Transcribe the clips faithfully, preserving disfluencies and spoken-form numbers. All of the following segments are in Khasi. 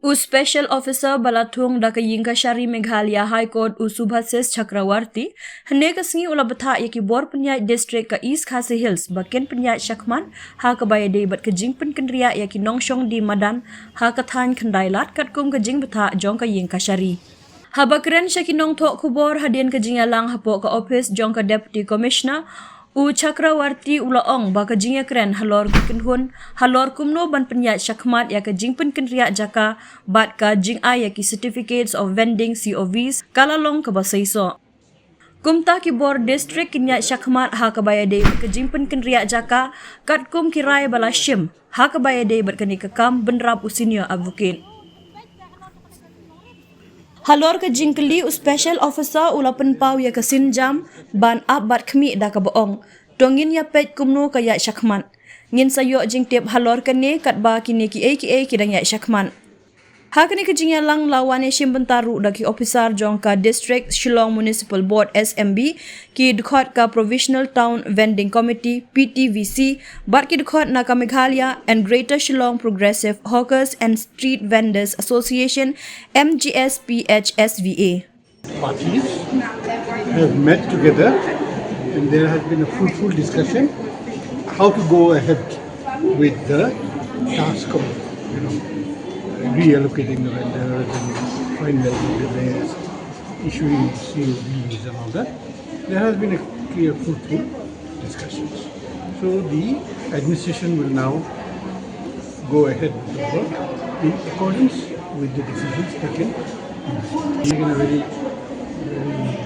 U Special Officer ba la thung da ka Ïingkashari Meghalaya High Court, u Subhasis Chakrawarty, hynne ka sngi u la bthah ïa ki bor pynïaid district ka East Khasi Hills ba kin pynïaid shakhmat ha kaba ïadei bad ka jingpynkynriah ïa ki nongshong die madan ha ka thaiñ Khyndai Lad, katkum ka jingbthah jong ka Ïingkashari. Haba kren sha ki nongthoh khubor hadien ka jingïalang hapoh ka ophis jong ka Deputy Commissioner, u Chakrawarty u la ong ba ka jingïakren halor ki kynhun halor kumno ban pynïaid shakhmat ïa ka jingpynkynriah jaka bad ka jingai ïa ki Certificates of Vending, C O Vs, ka la long kaba seisoh. Kumta ki bor district kin ïaid shakhmat ha kaba ïadei bad ka jingpynkynriah jaka, katkum ki rai ba la shim ha kaba ïadei bad kane ka kam, bynrap u Senior Advocate. Halor ka jingkylli, u Special Officer u la pynpaw ïa ka sienjam ban ap bad khmih da kaba ong, to ngin ïa peit kumno ka ïaid shakhmat. Ngin sa ïoh jingtip halor kane katba kine kiei kiei ki dang ïaid shakhmat. Ha kane ka jingïalang la wan ïashim bynta ruh da ki ophisar jong ka District Shillong Municipal Board, S M B, ki dkhot ka Provisional Town Vending Committee, P T V C, bad ki dkhot na ka Meghalaya and Greater Shillong Progressive Hawkers and Street Vendors Association, M G S P H S V A. Parties have met together and there has been a fruitful discussion how to go ahead with the task of, you know, reallocating the vendors and finalizing the rates, issuing C O Vs and all that. There has been a clear, fruitful discussions. So the administration will now go ahead with the work in accordance with the decisions taken. Taken a very, very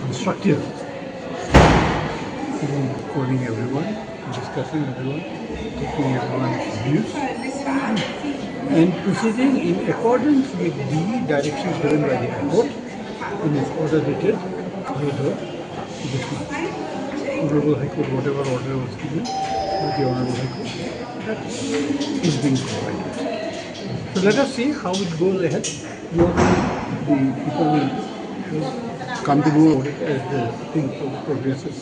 constructive, calling everyone, discussing everyone, taking everyone's views, and proceeding in accordance with the directions given by the High Court in its order dated third of this month. Honorable High Court, whatever order was given by the Honorable High Court, that is being provided. So let us see how it goes ahead. You all, the people will come to know as the thing progresses.